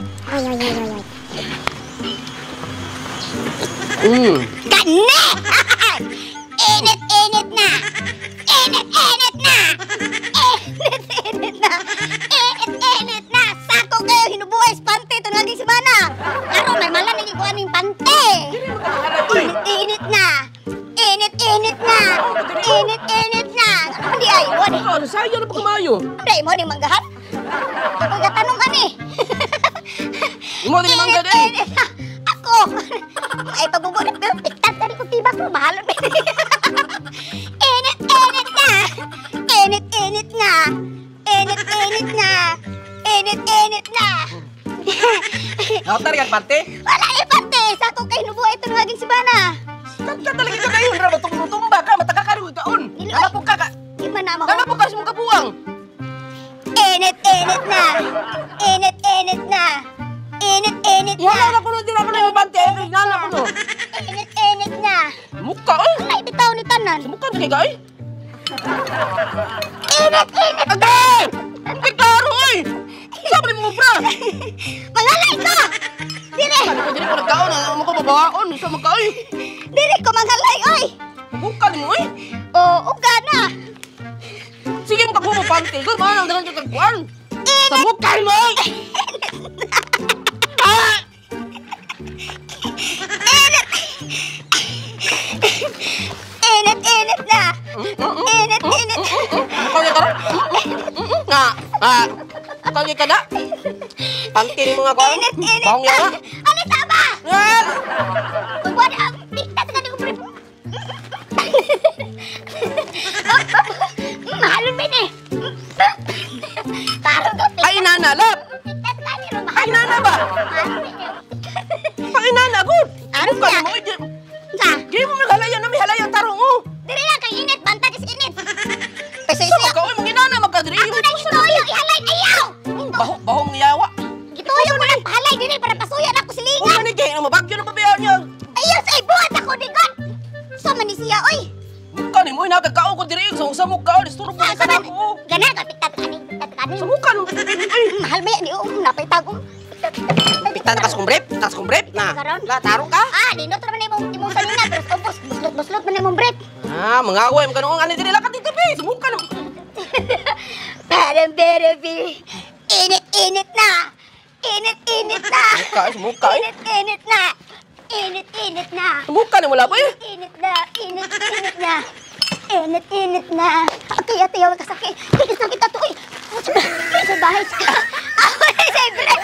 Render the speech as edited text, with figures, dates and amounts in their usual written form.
Oy, oy, oy, oy, oy. Kani! Init-init na! Init-init na! Init-init na! Init-init na! Sako kayo hinubuhay sa pante ito laging semana! Karon may mala naging kuha ning pante! Init-init na! Init-init na! Init-init na! Ano di ay? Mo ni? Ano sayo na pagkamayo? Di mo ni manggahan? Ako gatanong ani. Imo din mangga di. Init-init na! Ako! Ay pagbubunot pero piktat na ko tibas mo bahalon. Init-init na! Init-init na! Init-init na! Init-init na! Nautar kag pante? Wala eh pante! Sako kay nubuhay ito naging sibana! Kagka talaga ka kayo ra tumba ka mataka ka rin kaon. Nalapok ka ka. Di man na mo. Nalapok ka sa mong kabuang. Init-init na! Init-init na! Init-init na! Wala na kuno dira ko na pante. Ay nana kuno. Init-init na! Muka oy. Wala bitaw ni tanan! Muka kay kay. Init-init! Agay! Ay klaro oy. Sabi mo bra. Mangalay ko! Dire! Ano ko diri ko nagkaon ano mo ko babaon sa maka oy. Dire ko mangalay oy! Muka ni mo oy. O, uga na! Sige mo kabumo pante. Gud man ang dagan kag kuan. Sa mukha mo oy. Ah! Init! Init-init na! Init-init! Mukha niya karon. Nga. Ah. Mukha niya kada. Pante ni mga kuan. Init-init Bahong na! yawa. Ano sama? Ah! Wala ang piktas ka ko pre. Mahalon ba ni? Tarong ka Ay nana lap. piktas ka ni Ay nana ba? Mahalon ba ni? Ay nana gud. Ano Mukha siya? ni mo oy. Sa? Di mo maghalayan na may halayan tarong oh. Diri lang kay init, bantag is init. Pesa Sa isa. mukha oy manginana magkadiri. Ako na gituyo, ihalay ayaw. Baho bahong yawa. Gituyo ko lang pahalay diri para pasuyan ako Unsa silingan. ni kay ang mabagyo na pabiyan niya. Ayaw sa ibuhat ako digon. Sa man ni siya oy. Mukha ni mo nagkakaon ko diri sa usa mo kaon isturbo Sa ka sa na man. ko. Gana ka piktat ani, piktat ani. Sa mukha no. Ay, Mahal ba yan? Oo, napay tagong. Pita na ka sa kumbrep, pita sa kumbrep na. Karon? La tarong ka. Ah, di no man imong imong sanina pero ubos buslot buslot man imong brief. Ah, mga away mo kanuong ani diri lakat dito be. Sa mukha no. Parang berebe. Init init na. Init init na. Mukha, ay, sumuka, eh. Init init na. Init init na. Sa mukha ni mo laboy. Init na. Init init na. Init init na. Okay, ate, yaw kasakit. Ay, kasakit ato oy. Sa bahay. Ako na sa brief.